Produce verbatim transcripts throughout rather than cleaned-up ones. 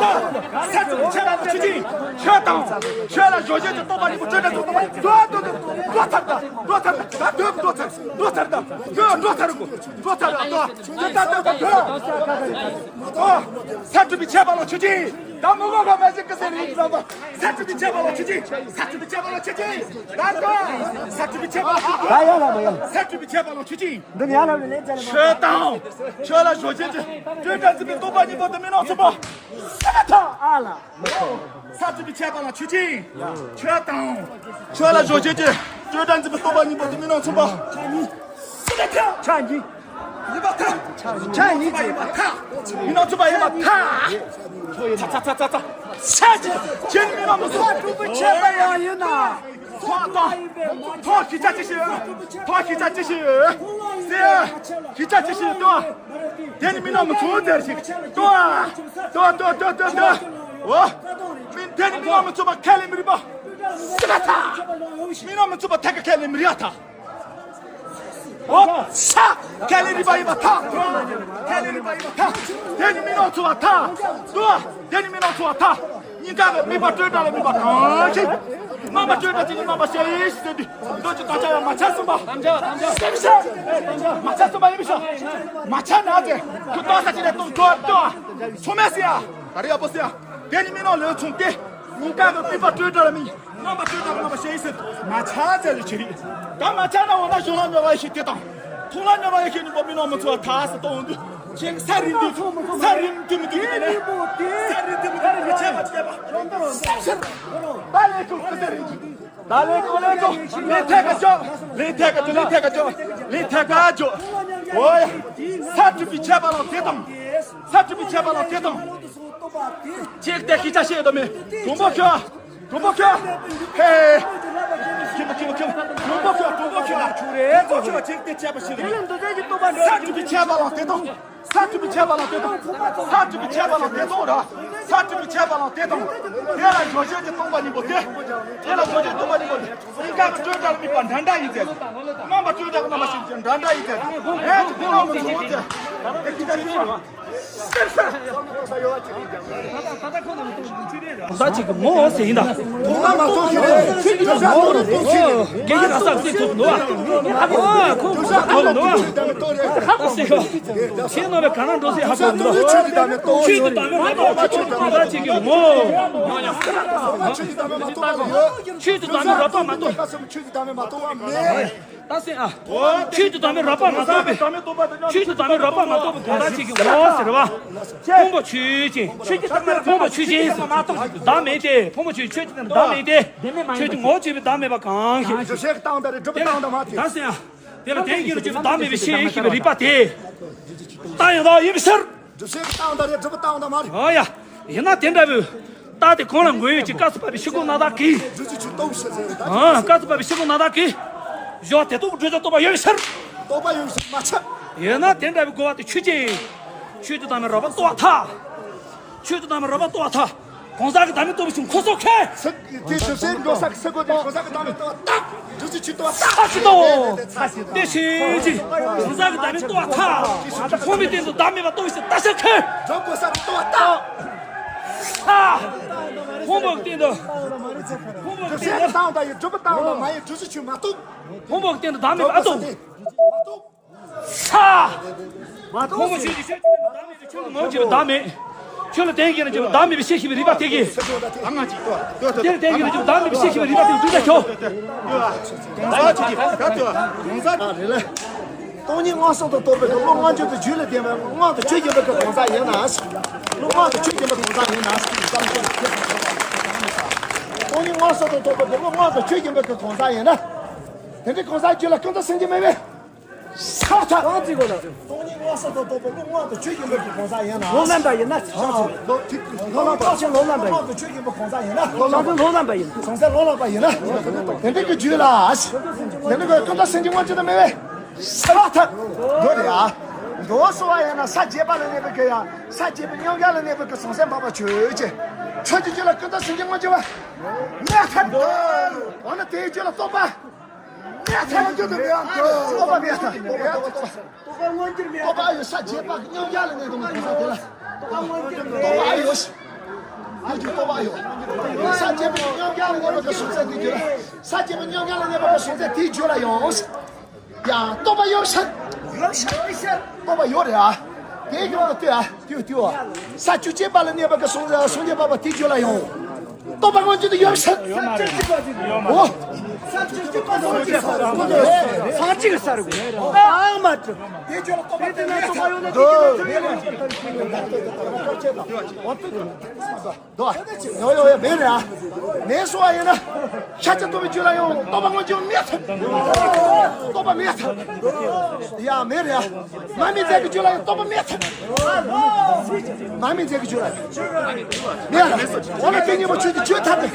ད་ས་ ཆོས་དང་ཆོས་ཅན། ཆོས་དང་ཆོས་ལ་ཞོགས་ཞེན་གྱི་རྟོག་པ་གཉིས་པོ་སྤྲོས་བྲལ་ཚུལ་རྟོགས་པ། འགྲོ་འགྲོ་འགྲོ་འགྲོ་ཚར་དང་། འགྲོ་ཚར་དང་། འགྲོ་ཚར་དང་། འགྲོ་ཚར་དང་། འགྲོ་ཚར་དང་། འགྲོ་ཚར་དང་། འགྲོ་ཚར་དང་། ཨོ། ས་སྤྲུལ་པའི་ཁྱད་པར་ལ་ཆོས་ཅན། ད་མི་གོ་ག་མ་ཞིག་གི་ཟེར་རིགས་རང་པ། ས་སྤྲུལ་པའི་ཁྱད་པར་ལ་ཆོས་ཅན། ས་སྤྲུལ་པའི་ཁྱད་པར་ལ་ཆོས་ཅན། ད་ལྟ་ས་སྤྲུལ་པའི་ཁྱད་པར་ལ་ཆོས་ཅན། ད་ཡ་ལ་མ་ཡ། ས་སྤྲུལ་པའི་ཁྱད་པར་ལ་ཆོས་ཅན། འདི་ནི་ཡ་ལ་ལས་ལས་ལས། ཆོས་དང་ཆོས་ལ་ཞོགས་ཞེན་གྱི་སྤྲོས་བྲལ་འཛིན་པའི་རྟོག་པ་གཉིས་པོ་དེ་མི་སྣང་ཚུལ་པོ། སེམས་ཐག་ཨ་ལ། ས་སྤྲུལ་པའི་ཁྱད་པར་ལ་ཆོས་ཅན། ཆོས་དང་ཆོས་ལ་ཞོགས་ཞེན་གྱི་སྤྲོས་བྲལ་འཛིན་པའི་རྟོག་པ་གཉིས་པོ་དེ་མི་སྣང་ཚུལ་པོ། ཕྱག་གཉིས། ཡིན་པར་ཐལ། ཕྱག་གཉིས་ཀྱིས། ཡིན་པར་ཐལ། མི་སྣང་ཚུལ་པ་ཡིན་པར་ཐལ། ཚ་ཚ་ཚ་ཚ་ཚ། ས་སྤྲུལ་པའི་ཁྱད་པར་ཡང་ཡིན་ན། ཐོག་ཐོག་ཐོག་གི་ཆ་ཅི་ཞིག་ཐོག་གི་ཆ་ཅི་ཞིག་ཟེར། གི་ཆ་ཅི་ཞིག་ལྟོས། དེ་ནི་མི་སྣང་མི་ཚུལ་ཟེར་ཞིག་ལྟོས། ལྟོས་ལྟོས་ལྟོས་ལྟོས་ལྟོས། འོ། མི་དེ་ནི་མི་སྣང་མི་ཚུལ་པ་ཁས་ལེན་མི་རིགས་པ། སེམས་ཐག་མི་སྣང་མི་ཚུལ་པ་ཐད་ཀ་ཁས་ལེན་མི་རིགས་ཐལ། འོ། ས། ཁས་ལེན་རིགས་པ་ཡིན་པར་ཐལ། ཁས་ལེན་རིགས་པ་ཡིན་པར་ཐལ། དེ་ནི་མི་སྣང་ཚུལ་པ་ཐལ། ལྟོས། དེ་ནི་མི་སྣང་ཚུལ་པ་ཐལ། སྙིང་ག་གི་དམིགས་པ་སྤྲོས་བྲལ་ལ་དམིགས་པ་གང་ཞིག་རྣམ་པ་སྤྲོས་བྲལ་ཅན་གྱི་རྣམ་པ་ཞེས་ཟེར་དུས། མདོ་སྒྱུ་དང་བཅས་པའི་མ་ཁྱབ་གསུམ་པ། མ་ཁྱབ་གསུམ་པ་ཡིན་པའི་ཕྱིར། མ་ཁྱབ་གསུམ་པ་ཡིན་པའི་ཕྱིར། མ་ཁྱབ་ན་ཟེར། ཁྱོད་ལྟོས་ས་ཅི་ལས་སྟོང་ཁྱོད་ལྟོས། ཚོ་མེད་ཟེར་ཡ། ད་རེ་ཡག་པོ་ཟེར་ཡ། དེ་ནི་མི་སྣང་ལོས་མཚུངས་ཏེ། སྙིང་ག་གི་དམིགས་པ་སྤྲོས་བྲལ་ལ་དམིགས། རྣམ་པ་སྤྲོས་བྲལ་གྱི་རྣམ་པ་ཞེས་ཟེར། མ་ཁྱབ་ཟེར་ཞིག་བྱེད་རིགས། ད་མ་ཁྱབ་ན་འོ་ན་གཞུང་ལམ་སྨྱོ་བ་ཡེ་ཤེས་དེ་དང་། མཐོང་ལམ་སྨྱོ་བ་ཡེ་ཤེས་གཉིས་པོ་མི་སྣང་མི་ཚུལ་པ་ཐལ་ཟེར་གཏོང་འདུག་ཁྱེད་ས་རིམ་འདི། ས་རིམ་འདི་མི་འདི་མི་འདི་ནས། ས་རིམ་འདི་མི་འདི་མི་ཁྱད་པར་ཁྱད་པར། ད་ལས་ཁུངས་ཀྱི་ས་རིམ་འདི། ད་ལས་ཁུངས་ལས་ཁུངས་ལས་ཐད་ཀ་འཇོག་ལས་ཐད་ཀ་འཇོག་ལས་ཐད་ཀ་འཇོག་ལས་ཐད་ཀ་འཇོག་འོ་ཡ། ས་སྤྲུལ་པའི་ཁྱད་པར་ལ་དེ་དང་། ས་སྤྲུལ་པའི་ཁྱད་པར་ལ་དེ་དང་། ཅིག་དེ་སྐད་ཆ་བཤད་དོ་མེད། གྲུང་པོ་ཁྱོད། གྲུང་པོ་ཁྱོད། ཧེ། ཁྱིམ་པ་ཁྱིམ་པ་ཁྱིམ་པ། གྲུང་པོ་ཁྱོད། གྲུང་པོ་ཁྱོད། གྲུང་པོ་ཁྱོད་ཅིག་དེ་བྱས་པ་ཞིག་རེད། ས་སྤྲུལ་པའི་ཁྱད་པར་ལ་དེ་དང་། ས་སྤྲུལ་པའི་ཁྱད་པར་ལ་དེ་དང་། ས་སྤྲུལ་པའི་ཁྱད་པར་ལ་དེ་དང་ར། ས་སྤྲུལ་པའི་ཁྱད་པར་ལ་དེ་དང་། དེ་ལ་ཞོགས་ཞེན་གྱི་སྟོང་པ་གཉིས་པོ་དེ། དེ་ལ་ཞོགས་ཞེན་སྟོང་པ་གཉིས་པོ་དེ། སྙིང་ག་གི་སྤྲོས་བྲལ་དམིགས་པ་འདྲ་འདྲ་ཡིན་ཟེར། རྣམ་པ་སྤྲོས་བྲལ་གྱི་རྣམ་པ་ཞིག་ཅིག་འདྲ་འདྲ་ཡིན་ཟེར། ཧེ་ཅིག་མི་སྣང་མི་ཚུལ་ཟེར། དེ་ཅི་ཅི་ཅི་རེད་བ། གོང་ས་གཅིག་གི་ངོ་བོ་ཟེར་ཡིན་ད། ཐོག་མ་མ་ཐོག་ཞིག་རེད། ཁྱོད་ཀྱི་ངོ་བོ་རེད། དགེ་བཤེས་ར་ས་སྲིད་ཐུབ་འདུག་བ། ཨ་ཁོ་ཁོ་ས་ཐོབ་འདུག་བ། ཨ་སྲིད་ཤོག་ཁྱེད་རྣམ་པས་ག་ན་འགྲོ་སྲིད་ཧ་གོ་འདུག་ཆོས་ཀྱི་བདག་མེད་རྟོགས། ཆོས་ཀྱི་བདག་མེད་རྟོགས། ཁོང་ས་གཅིག་གི་ངོ་བོ། ཆོས་ཀྱི་བདག་མེད་རྟོགས། ཆོས་ཀྱི་བདག་མེད་རྟོགས། ཆོས་ཀྱི་བདག་མེད་མ་རྟོགས་པ་མེད། ད་སེམས་ཨ། ཆོས་ཀྱི་བདག་མེད་རོལ་པ་མ་རྟོགས་པའི། ཆོས་ཀྱི་བདག་མེད་རོལ་པ་མ་རྟོགས་པའི་གང་ཟག་ཅིག་གི་ངོ་བོ་ཟེར་བ། ཕུང་པོ་ཆོས་ཅན། ཕུང་པོ་ཆོས་ཅན་ཟེར། བདག་མེད་དེ། ཕུང་པོ་ཆོས་ཆོས་ཀྱི་སྟེང་དུ་བདག་མེད་དེ། ཆོས་ཀྱི་ངོ་བོ་གཅིག་པའི་བདག་མེད་པ་གང་ཞིག་སྒྲུབ་བྱེད་ཀྱི་སྟེང་དང་རེ་སྒྲུབ་པའི་སྟེང་དང་མ་དེ། ད་སེམས་ཨ། དེ་ལ་དོན་གྱི་ནི་གཅིག་པའི་བདག་མེད་པའི་ཤེས་ཡོན་ཞེས་པའི་རིགས་པ་དེ། རྟགས་ཡང་དག་ཡིན་པའི་ཕྱིར། སྒྲུབ་བྱེད་ཀྱི་སྟེང་དང་རེ་སྒྲུབ་པའི་སྟེང་དང་མ་རེད། ཨ་ཡ། ཡིན་ན་དེ་འདྲ་བོའི་རྟགས་དེ་གང་ལ་འགོད་ཡོད་ཅེས་སྐབས་སུ་བབས་པའི་ཕྱིར་ཁོང་རྣམ་དག་གིས། སྒྲུབ་བྱེད་ཆོས་རྟོགས་ཕྱིར་ཟེར་ད། ཨ། སྐབས་སུ་བབས་པའི་ཕྱིར་ཁོང་རྣམ་དག་གིས། གཞོགས་དེ་རྟོགས་ཀྱི་སྒྲུབ་བྱེད་རྟོགས་པ་ཡོད་པའི་ཕྱིར། རྟོགས་པ་ཡོད་པའི་ཕྱིར་མ་ཁྱབ། ཡིན་ན་དེ་འདྲ་བའི་རྒོལ་བ་དེ་ཆོས་ཅན། ཆོས་ཀྱི་བདག་མེད་རོལ་པ་རྟོགས་པར་ཐལ། ཆོས་ཀྱི་བདག་མེད་རོལ་པ་རྟོགས་པར་ཐལ། གང་ཟག་གི་བདག་མེད་རྟོགས་པའི་ཕྱིར་ཁོ་སོགས་ཁས། ཚིག་དེ་སྒྲུབ་བྱེད་འགྲོ་ས་གི་ས་གོ་དེ་གང་ཟག་གི་བདག་མེད་རྟོགས་པར་ཐལ། སྒྲུབ་བྱེད་ཆོས་རྟོགས་པར་ཐལ། ཐལ་ཞེས་དང་། དེ་ཕྱིར་ཅིག་གང་ཟག་གི་བདག་མེད་རྟོགས་པར་ཐལ། ཕུང་པོའི་སྟེང་དུ་བདག་མེད་པ་རྟོགས་ཤིང་བརྟག་བྱར་ཁས། སྒྲུབ་དགོས་ས་གི་རྟོགས་པར་ཐལ། ཨ། ཕུང་པོའི་སྟེང་དུ། ཕུང་པོའི་སྒྲུབ་བྱེད་སྟེང་དུ་ཡི་སྒྲུབ་པའི་སྟེང་དུ་མ་ཡི་སྒྲུབ་བྱེད་ཆོས་མ་རྟོགས། ཕུང་པོའི་སྟེང་དུ་བདག་མེད་པ་ཨ་ཏོ། མ་རྟོགས། ཨ། ཕུང་པོ་ཆོས་ཅན། ཆོས་ཅན་བདག་མེད་པའི་ཕྱིར་ངོ་བོ་ཆོས་བདག་མེད། ཆོས་ལ་དོན་གྱི་ནི་བདག་མེད་པའི་ཤེས་ཤེས་པའི་རིགས་པ་དེ་གིས། དེ་ལ་དོན་གྱི་ནི་བདག་མེད་པའི་ཤེས་ཤེས་པའི་རིགས་པ་དེ་གིས་སྒྲུབ་བྱར་ཁས། གང་ཟག་ཆོས་ཅན། གང་ཟག་ཆོས་ཅན། གང་ཟག་རེད་ལ། སྟོང་ཉིད་མངོན་སུམ་དུ་རྟོགས་པའི་གི་བློ་མངོན་སུམ་དུ་རྒྱུད་ལ་ལྡན་པའི་མངོན་དུ་ཆོས་ཅན་པའི་གི་གང་ཟག་ཡིན་ན། བློ་མངོན་དུ་ཆོས་ཅན་པའི་གང་ཟག་ཡིན་ན། སྟོང་ཉིད་མངོན་སུམ་དུ་རྟོགས་པའི་གི་བློ་མངོན་དུ་ཆོས་ཅན་པའི་གི་གང་ཟག་ཡིན་ན། དེ་འདྲའི་གང་ཟག་རྒྱུད་ལ་ཀུན་ཏུ་སེམས་ཅན་མེད་པས། ས་ཐག་རང་བརྩིས་དགོས་ལ། སྟོང་ཉིད་མངོན་སུམ་དུ་རྟོགས་པའི་བློ་མངོན་དུ་ཆོས་ཅན་པའི་གི་གང་ཟག་ཡིན་ན། ལོག་ལམ་པ་ཡིན་ན། ལོག་ལམ་པ་ཡིན་ན། ལོག་ལམ་པ་ཡིན་ན། མངོན་དུ་ཆོས་ཅན་པའི་གང་ཟག་ཡིན་ན། ལོག་ལམ་པ་ཡིན་ན། ལོག་ལམ་པ་ཡིན་ན། དེ་འདྲའི་གི་རྒྱུད་ལ། དེ་འདྲའི་གི་ཀུན་ཏུ་སེམས་ཅན་མངོན་སུམ་དུ་མེད་པས། ས་ཐག་འགྲོ་རེད་ཨ། འགྲོ་སོ་བ་ཡིན་ན་ས་བརྒྱད་པ་ལ་གནས་པའི་གི་ཡ། ས་བརྒྱད་པའི་མཉམ་གཞག་ལ་གནས་པའི་གི་སོང་སེམས་འཕགས་པ་ཆོས་ཅན། ཆོས་ཀྱི་རྒྱུད་ལ་ཀུན་ཏུ་སེམས་ཅན་མངོན་གྱུར་བ། མེད་ཐལ། འོ་ན་དེའི་རྒྱུད་ལ་རྟོག་པ། མེད་ཐལ། རྒྱུད་དུ་མེད་ཨ། རྟོག་པ་མེད་ཐལ། རྟོག་པ་མངོན་གྱུར་མེད། རྟོག་པ་ཡོད་ས་བརྒྱད་པ་མཉམ་གཞག་ལ་གནས་པའི་གི་ས་དེ་ལ། རྟོག་པ་མངོན་གྱུར་མེད། རྟོག་པ་ཡོད། ཡོད་ཀྱི་རྟོགས་པ་ཡོད། ས་བཅད་པའི་མཉམ་གཞག་ལ་གནས་པ་གི་སོང་ཚད་དེ་བརྗོད་ལ། ས་བཅད་པའི་མཉམ་གཞག་ལ་གནས་པ་གི་སོང་ཚད་དེ་བརྗོད་ལ་ཡང་། ཡང་རྟོགས་པ་ཡོད་ཟེར། རྟོགས་པ་ཡོད་རེད་ཨ། དེའི་སྐྱོན་ལ་ལྟོས་ཨ། ལྟོས་ལྟོས་ཨ། ས་བཅུ་གཅིག་པ་ལ་གནས་པ་གི་སོང་ཚད་སངས་རྒྱས་འཕགས་པ་དེ་བརྗོད་ལ་ཡང་། རྟོགས་པ་མངོན་གྱུར་དུ་ཡོད་ཟེར། ཡོད་མ་རེད། འོ། ས་བཅུ་གཅིག་པ་ལ་གནས་པ་གི་སོང་ཚད། སངས་རྒྱས་ཀྱི་ས་རུ། ཨ་མ་དྲི། དེ་བརྗོད་ལ་རྟོགས་པ་དེ་ནས་རྟོགས་པ་ཡོད་ན་དེ་ཡོད། དོ། ཡོ་ཡོ་ཡོ་མེད་རེད་ཨ། མེད་སོང་བ་ཡིན་ན། ཤཱཀྱ་ཐུབ་པའི་རྒྱུད་ལ་ཡང་རྟོགས་པ་མངོན་གྱུར་མེད་ཐལ། རྟོགས་པ་མེད་ཐལ། ཡ་མེད་རེད་ཨ། མར་མེ་མཛད་ཀྱི་རྒྱུད་ལ་ཡང་རྟོགས་པ་མེད་ཐལ། མར་མེ་མཛད་ཀྱི་རྒྱུད་ལ་ཡང་། མེད་རེད། འོ་ན་དེ་གཉིས་པོ་ཆོས་ཀྱི་རྒྱུད་ཐ་དད།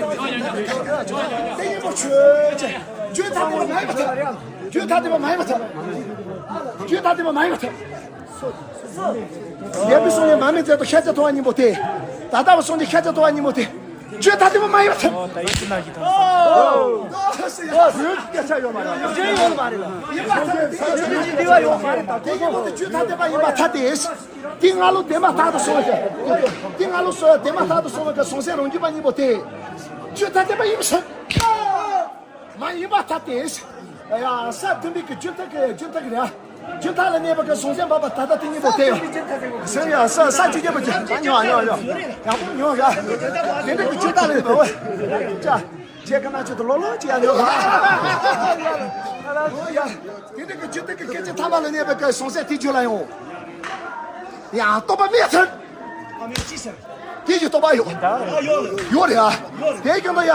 དེ་གཉིས་པོ་ཆོས་ཀྱི་རྒྱུད་ཐ་དད་པ་མ་ཡིན་པ་ཐལ། རྒྱུད་ཐ་དད་པ་མ་ཡིན་པ་ཐལ། རྒྱུད་ཐ་དད་པ་མ་ཡིན་པ་ཐལ། ཡབ་བི་སོང་ནས་མར་མེ་མཛད་དུ་ཤཱཀྱ་ཐུབ་པ་གཉིས་པོ་དེ། ད་ལྟ་བ་སོང་ནས་ཤཱཀྱ་ཐུབ་པ་གཉིས་པོ་དེ། རྒྱུད་ཐ་དད་པ་མ་ཡིན་པ་ཐལ། ཨོ། ད་ཡིན་ན་ཞིག་ཐལ། ཨོ། ཡོད་ཡོད་ཡོད་མ་རེད། ཡིན་པ་ཐལ། དེ་ཡིན་པ་ཐལ། དེ་ཡིན་པ་ཐལ། དེ་ཡིན་པ་ཐལ། རྒྱུད་ཐ་དད་པ་ཡིན་པ་ཐལ་ཏེ། དེ་སྔ་ལོ་དེ་མ་ཐག་ཏུ་སོང་བ་དེ། དེ་སྔ་ལོ་སོང་དེ་མ་ཐག་ཏུ་སོང་བ་གི་སོང་ཚད་རང་རྒྱུད་པ་གཉིས་པོ་དེ། རྒྱུད་ཐ་དད་པ་ཡིན་པ་ཐལ། མ་ཡིན་པ་ཐལ་ཏེ། ཡ་ས་མཐུན་པའི་གི་རྒྱུན་མཐའ་གི་རྒྱུན་མཐའ་གི་རེད། རྒྱུན་མཐའ་ལ་གནས་པ་གི་སོང་ཚད་འཕགས་པ་ད་ལྟ་དེ་གཉིས་པོ་དེ་ཡང་། སེམས་ཡ་ས་ས་བཅུ་བརྒྱད་པ་ཅན་ཉོ་ཉོ་ཉོ། ཡག་པོ་ཉོ་ཡ། དེ་འདྲ་གི་རྒྱུན་མཐའ་ལ་གནས་པ་འོ། ཅ། ཁྱེད་ཀྱི་ན་ཆུ་དུ་ལོ་ལོ་ཅི་ཡ་ཉོ་ཧ། འོ་ཡ། དེ་འདྲ་གི་རྒྱུན་མཐའ་གི་སྐད་ཅིག་ཐ་མ་ལ་གནས་པ་གི་སོང་ཚད་དེ་རྒྱུད་ལ་ཡང་། ཡང་རྟོགས་པ་མེད་ཚར། དེ་ཅི་རྟོགས་པ་ཡོད། ཡོད་རེད་ཨ། དེའི་སྐྱོན་དུ་ཡ།